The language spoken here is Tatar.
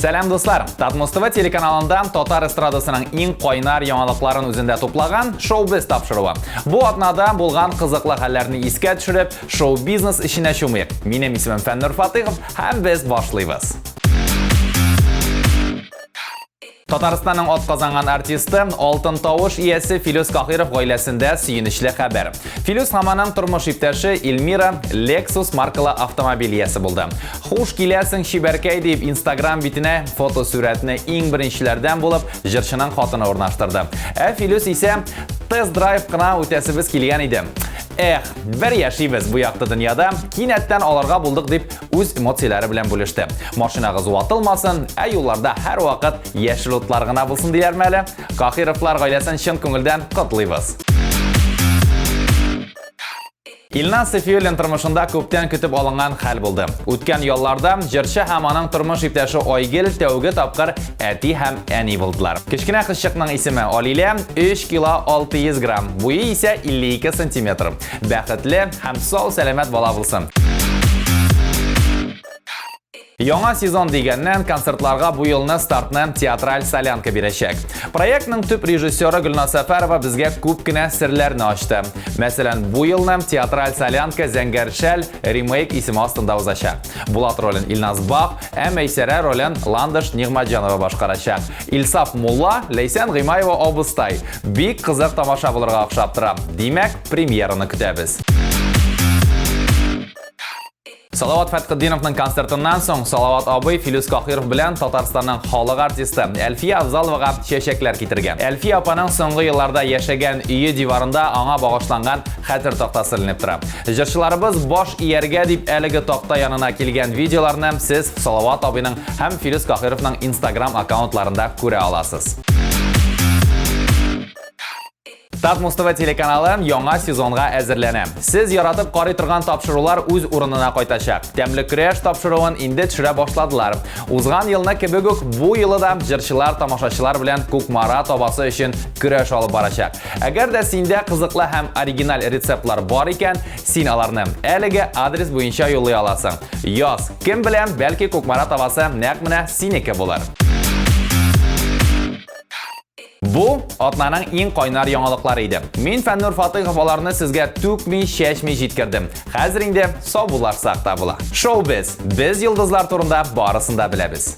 Сәлам, дуслар! Татмус ТВ телеканалында татар эстрадасының иң кайнар яңалыкларын үзендә туплаган Шоу-биз тапшыруы. Бу атнада булган кызыклы хәлләрне искә төшереп, шоу-бизнес эченә чумыйк. Минем исемем Фәннур Фатыйхов һәм без башлыйбыз. Татарстанның атказанган артисты, алтын тавыш иясе Филүс Каһиров гаиләсендә сөенечле хәбәр. Филүс һәм аның тормыш иптәше Эльмира Lexus маркалы автомобиль иясе булды. Хуш киләсең, чибәркәй дип Instagram битенә фотосурәтне иң беренчеләрдән булып җырчының хатыны урнаштырды. Ә Филүс исә тест-драйв кына үтәсебез килгән иде. Эх, бер яшибез бу якты дөньяда, кинәттән аларга булдык дип үз эмоцияләре белән бүлеште. Машинагыз ватылмасын, ә юлларда һәрвакыт яшел утлар гына булсын диләрме әле? Кахировлар гаиләсен чын күңелдән котлыйбыз. Илназ Сефиуллин тормышында күптән көтеп алынган хәл булды. Үткән ялларда җырчы һәм аның тормыш иптәше Айгел тәүге тапкыр әти һәм әни булдылар. Кечкенә кызчыкның исеме Алилә, 3 кило 600 грамм, буе исә 52 сантиметр. Бәхетле һәм сау-сәламәт бала булсын. Яңа сезон дигәннән, концертларга бу елны стартны театраль солянка бирәчәк. Проектның төп режиссеры Гөлназ Сәфәрова безгә күп кенә серләрне ачты. Мәсәлән, бу елны театраль солянка Зәңгәр шәл ремейк исеме астында узачак. Булат ролен Илназ Бах, ә Мәйсәрә ролен Ландыш Нигъмәтҗанова башкарачак. Илсаф Мулла, Ләйсән Гыймаева абыстай. Бик кызык тамаша булырга охшап тора. Димәк, премьераны көтәбез. Салават Фәтхетдиновның концертыннан соң Салават абый Филүс Каһиров белән Татарстанның халык артисты Әлфия Авзаловага чәчәкләр китергән. Әлфия апаның соңгы елларда яшәгән өе диварында аңа багышланган хәтер тактасы эленеп тора. Җырчыларыбыз баш ияргә дип әлеге такта янына килгән видеоларны сез Салават абыйның һәм Филүс Каһировның Instagram аккаунтларында күрә аласыз. Татмус ТВ телеканалы яңа сезонга әзерләнә. Сез яратып карый торган тапшырулар үз урынына кайтачак. Тәмле көрәш тапшыруын инде төшерә башладылар. Узган елны кебек үк бу елы да җырчылар тамашачылар белән Кукмара табасы өчен көрәш алып барачак. Әгәр дә синдә кызыклы һәм оригиналь рецептлар бар икән, син аларны әлеге адрес буенча юллый аласың. Яз, кем белә, бәлки Кукмара табасы нәкъ менә синеке булыр. Бу атнаның иң кайнар яңалыклары иде. Мин Фәннур Фатыйхов аларны сезгә түкми, чәчми җиткердем. Хәзер инде саубуллашсак та була. Шоу-биз. Без йолдызлар турында барысын да беләбез.